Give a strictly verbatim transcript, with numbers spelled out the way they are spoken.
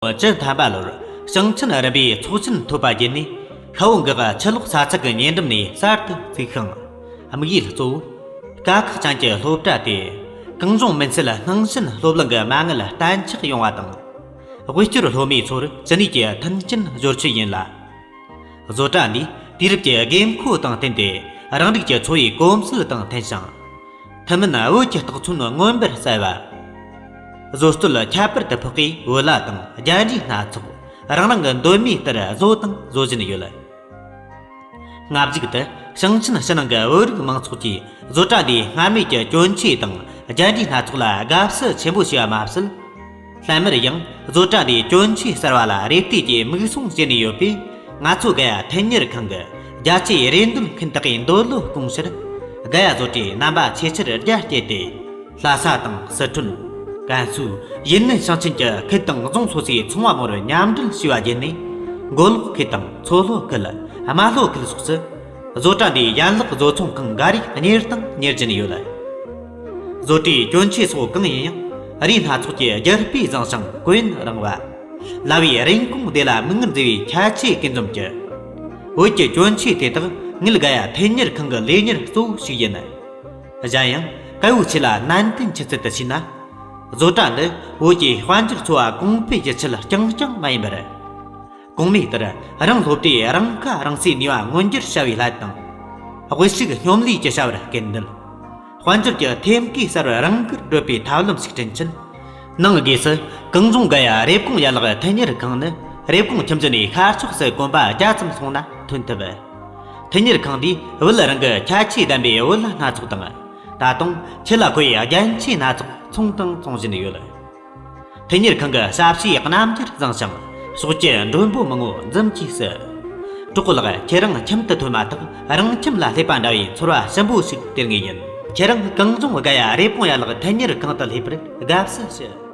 བཅུ་ཐམ་པ་ལོར་ཞིང་ཆེན་རིམ་པའི་ཚོགས་ཆེན་ཐོབ་པ་བརྒྱུད་ནས། ཤ་བོ་འགག་ཆུ་ལོག་ས་ཚིགས་ཀྱི་ཉེ་འགྲམ་ནས་གསར་དུ་བཙུགས་ཤིང་། དམིགས་ཡུལ་གཙོ་བོ་དཀའ་ཁག་ཅན་གྱི་སློབ་གྲྭ་དེ་གངས་ལྗོངས་མུན་སེལ་སྣང་ཞེན་སློབ་གླིང་གི་མ་དངུལ་གཏན་འཇགས་ཡོང་བ་དང་། དབུལ་སྐྱོར་སློབ་མའི་ཚོར་ཅི་ནུས་ཀྱིས་མཐུན་རྐྱེན་སྦྱོར་ཆེད་ཡིན་ལ། བཟོ་གྲྭ་འདིས་དུས་རབས་ཀྱི་དགོས་མཁོ་དང་བསྟུན་ཏེ། རང་རིགས་ཀྱི་འཚོ་བའི་གོམས་སྲོལ་དང་མཐུན་ཞིང་། ཐུན་མིན་བོད་ཀྱི་རྟགས་མཚན་མངོན་པར་གསལ་བ། བཟོ་རྩལ་ཁྱད་པར་དུ་འཕགས་པའི་བོད་ལྭ་དང་རྒྱ་འདྲའི་སྣ་ཚོགས་རང་རང་གི་འདོད་མོས་ལྟར་བཟོ་དང་བཟོ་བཞིན་ཡོད། སྔ་གཞུག་ཏུ་ཞིང་ཆེན་ཕྱི་ནང་གི་བོད་རིགས་མང་ཚོགས་ཀྱིས་བཟོ་གྲྭ་འདིའི་སྔར་མེད་ཀྱི་གྱོན་ཆས་དང་རྒྱ་འདྲའི་སྣ་ཚོགས་ལ་དགའ་བསུ་ཆེན་པོ་བྱས་པ་མ་ཟད། སླད་མར་ཡང་བཟོ་གྲྭ་འདིའི་གྱོན་ཆས་གསར་བ་ལ་རེ་ལྟོས་ཀྱིས་མིག་སྲུང་བྱས་ནས་ཡོད་པས། ང་ཚོ་རྒ་ཡ་ཐོན་གཉེར་ཁང་གི་རྒྱ་ཆེའི་རེ་འདུན་མཁན་དག་གི་འདོད་བློ་སྐོང་ཕྱིར། རྒ་ཡ་བཟོ་གྲྭས་རྣམ་པ་ཆེས་ཆེར་རྒྱ་བསྐྱེད་དེ། ལྷ་ས་དང་སི་ཁྲོན། ཀན་སུའུ། ཡུན་ནན་ཞིང་ཆེན་གྱི་ཁུལ་དང་རྫོང་སོ་སོའི་ཚོང་བ་མང་པོར་མཉམ་འབྲེལ་བྱས་པ་བརྒྱུད་ནས། མགོ་ལོག་ཁུལ་དང་མཚོ་ལྷོ་ཁུལ། རྨ་ལྷོ་ཁུལ་སོགས་སུ། བཟོ་གྲྭ་འདིའི་ཡན་ལག་བཟོ་ཚོང་ཁང་འགའ་རེས་གཉེར་དང་གཉེར་བཞིན་ཡོད། བཟོ་གྲྭའི་གྱོན་ཆས་སོགས་གང་ཡིན་ཡང་། རིགས་སྣ་ཚོགས་ཀྱི་རྒྱུ་སྤུས་བཟང་ཞིང་གོ་ཡུན་རིང་བ། ལྭ་བའི་རིན་གོང་བདེ་ལ་མིག་སྔར་མཛེས་པའི་ཁྱད་ཆོས་ཀུན་འཛོམས་ཀྱི། བོད་ཀྱི་གྱོན་ཆས་དེ་དག་ངེད་རྒ་ཡ་ཐོན་གཉེར་ཁང་གི་ལས་གཉེར་གཙོ་བོ་ཞིག་ཡིན། གཞན་ཡང་། སྐལ་བོ་ཆེ་ལ་ནན་ཏན་ཆུ་ཚད་དུ་ཕྱིན་ན། བཟོ་གྲྭ་འདི་བོད་ཀྱི་དཔལ་འབྱོར་འཚོ་བ་གོང་འཕེལ་གྱི་ཆེད་རྐྱང་རྐྱང་མ་ཡིན་པར། གོང་སྨོས་ལྟར་རང་སློབ་གྲྭས་རང་ཁ་རང་གསོའི་ནུས་པ་མངོན་འགྱུར་བྱ་བའི་སླད་དང་། དབུལ་ཕྱུག་སྙོམས་ལས་ཀྱི་བྱ་བར་སྐུལ་འདེད། དཔལ་འབྱོར་གྱི་ཐེམ་སྐས་གསར་བར་རང་བཀུར་བགྲོད་པའི་ཐབས་ལམ་ཞིག་བསྐྲུན་ཕྱིན། ནང་སྒོས་སུ་གངས་ལྗོངས་རྒ་ཡ་རེབ་གོང་ཡན་ལག་ཐོན་གཉེར་ཁང་ནི་རེབ་གོང་ཁྱིམ་རྒྱུད་ནས་ཤར་ཕྱོགས་སུ་གོམ་པ་བརྒྱ་ཙམ་སོང་ན་ཐོན་ཐུབ། ཐོན་གཉེར་ཁང་འདིས་བོད་རང་གི་ཁྱད་ཆོས་ལྡན་པའི་བོད་ལྭ་སྣ་ཚོགས་དང་། ད་དུང་ཁྱེད་ལ་མཁོ་བའི་རྒྱན་ཆས་སྣ་ཚོགས་ཚོང་དང་བཙོང་བཞིན་ཡོད། ཐོན་གཉེར་ཁང་གི་ཞབས་ཕྱིའི་རྣམ་འགྱུར་བཟང་ཞིང་ཕྱོགས་ཀྱི་མགྲོན་པོ་མང་པོ་འཛོམས་ཀྱིས་བསུ། གྲོགས་པོ་ལགས། ཁྱེད་རང་ཁྱིམ་དུ་ཐོན་མ་ཐག་རང་ཁྱིམ་ལ་སླེབས་པ་འདྲ་བའི་ཚོར་བ་ཞིམ་པོ་ཞིག་སྟེར་ངེས་ཡིན། ཁྱེད་རང་གངས་ལྗོངས་རྒ་ཡ་རེབ་གོང་ཡན་ལག་ཐོན་གཉེར་ཁང་དུ་སླེབས་པར་དགའ་བསུ་ཞུ།